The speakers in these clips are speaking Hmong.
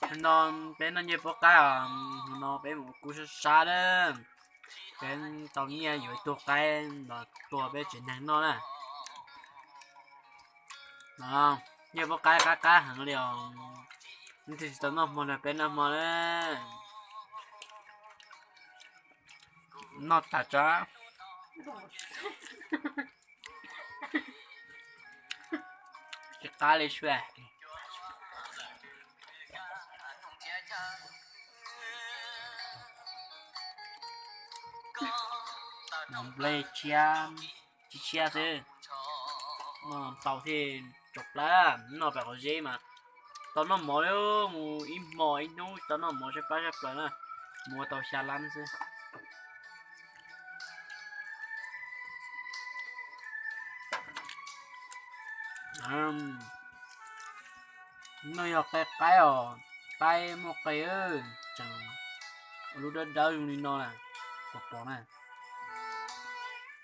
Hnub no peb noj nyiaj puab qaib os, hnub no peb mus ua kub sab sab na. Peb tau nyiaj yuav ib tug qaib los tua peb tsev neeg noj na. Nyiaj puab qaib qab qab heev li os. Leej twg tsis tau noj hmo no peb noj hmo na. Noj tas tso. Tsis qab li sua. Nplej tshiab, tshiab tshiab xwb. Noj tau thiaj tsaus plawv, noj pem qhov zeb mas tau noj mov li, mus ib hmos ib hnub tsis tau noj mov sab plab sab plaws na, mus ua tau xya lab xwb. No yog qe qaib os, qaib muaj qe, tseem ua lub dawb dawb zoo li no na, pom pom na.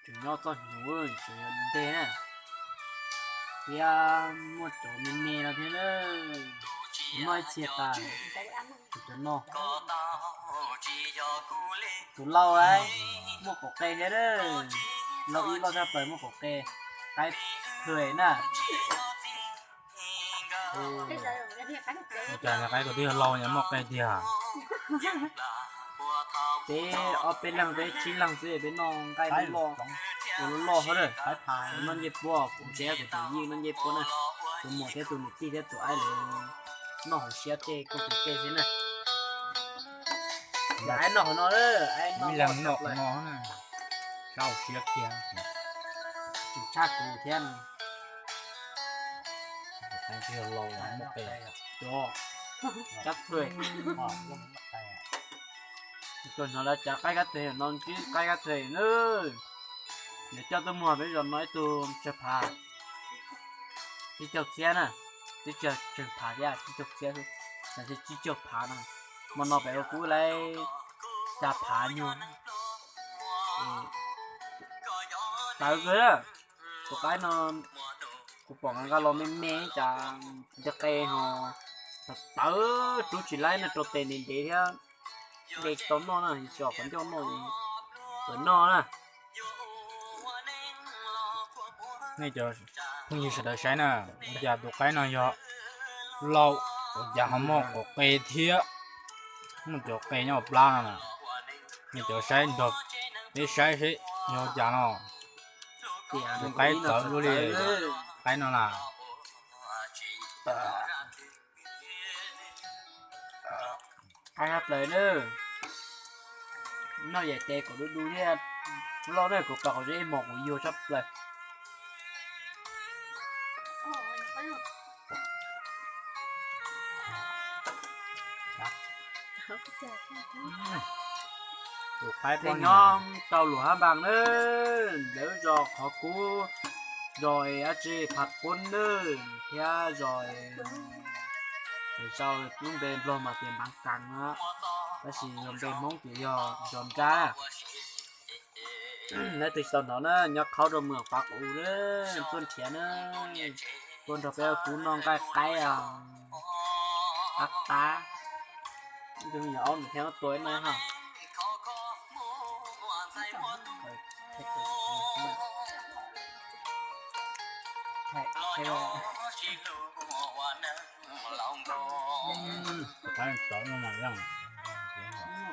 Tseem nyob txoj hnyuv tseem yog nteg na, thiab muaj cov me me no thiab na. Noj ib txhia tas, cov no, tus lauj lawm, muaj qaum qe thiab na. Lauj ib loj tshaj plaws muaj qaum qe, qaib thuam na. Cas qaib ko twb yog lauj nyuam muaj qe tiag. Peb ob peb leeg peb tsib leeg xwb peb noj nqaij loj, ua loj loj hov na. Noj ncej puab, kuv tsev kuv tus yij noj ncej puab na, tus muam thiab tus niam tij thiab tus aib lawv noj hauv siab tej kuj tus tej xwb na. Yog aib noj hauv no, aib noj loj tshaj plaws, sab hauv siab kiag, tsis tshaj kuv thiab. Kab thuam, tuaj hnov lawv cas qaib kab thuam no ntsib qaib kab thuam na. Lawv coj tuaj muag peb zos no ib tug tsawg phav, tsib caug txhiab na, twb tsis yog tsawg phav thiab, tsib caug txhiab xwb, tsib caug phav no. Hmo no pem ua kub laib xya phav nyuag. Tawv kawg, tus qaib no kuv pom nqa los me me cas nti qe ho tawv, rub tsis laib no, rau tes ntev ntev thiab, de tsis tau noj na, tsis tau qhov ncauj noj, tawm noj na. Nej cov phooj ywg sawv daws saib na, ua cas tus qaib no yog lauj, ua cas ho muaj qaum qe thiab, muaj cov qe nyob hauv plab no na. Nej cov saib nrog peb saib seb yog ua cas no. Tus qaib txawv luaj li, qaib no na. Qaib tshaj plaws na. Noj yaim tes kom du du thiab, loj na, kuv pom qhov zeb mos kuv yuag tshaj plaws. Tus qaib poj niam tau luam hab npaas na, lawv zos qhov kub, zos dab tsi Phav Pub na, thiab zos Zau, lub npe Nplog mas tias Npav Kas na, tab sis yog npe Hmoob ces yog zos Nrab. Leej twg tsis tau hnov na, nyob qhaub rau mws Pav Qus na, tuaj nrhiav na, tuaj nrog peb ua kub noj nqaij qaib os. Qab qab. Tus me nyuam aub nws thiaj tua ib no ha.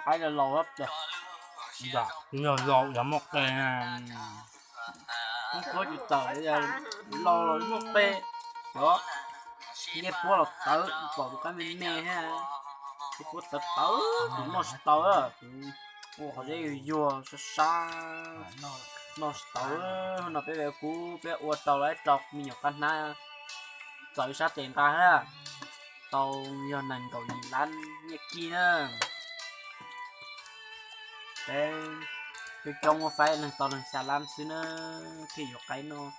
Qaib laus laus, yog laus yog muaj qe. Kub khuab tsis tawm, laus los muaj qe. Cov ncej puab los tawv, pom tus qaib me me thiab, ncej puab tawv tawv, tus noj tsis tau, tus ua qhov zeb yuag yuag sab sab, noj tsis tau. No peb ua kub peb ua tau lawm rau me nyuam qab hnab txawv sab tes nqa thiab, tau yog nees nkaum yim lab nyiaj kij na. Peb coob coob muab faib leej tau leej xya lab xwb na, thiaj yuav qaib noj.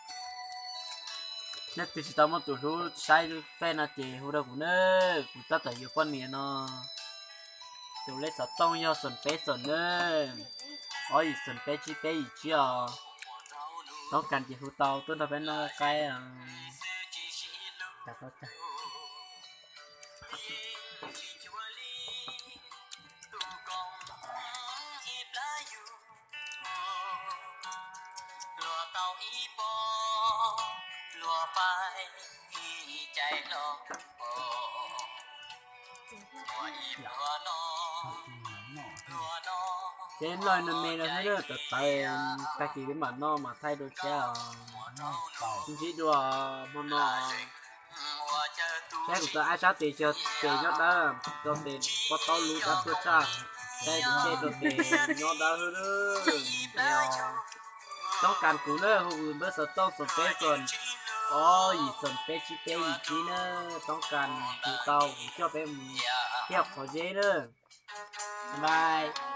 Leej twg tsis tau muaj tus hlub saib fej no ces hu rau kuv na, kuv tab tom yuav poj niam no. Tus lej xov tooj yog xoom peb xoom na, ob yim xoom peb tsib peb yim tsib os. Toob kas ces hu tau tuaj nrog peb noj qaib os. Tsis cuag li tus koom ib plab yug, luag tau ib pob, luag pais ib cai hlo, ua ib pluag no, pluag no. Ces loj no me no xwb na, tawv tawv, tag kis peb mam noj mas thaij dua thiab os. Sib ntsib dua hmo no. Saib kuv tus ab sab tes xyov tes nyob dawb, rau tes pob taub lub dawb tuaj tshaj. Saib kuv tej rau tes nyob dawb hwb. Toob kas kuv na, hu npawb xov tooj xoom peb xoom ob yim xoom peb tsib peb yim tsib na. Toob kas kuv tau kuv coj peb mus thiab qhov zeb na. Bye.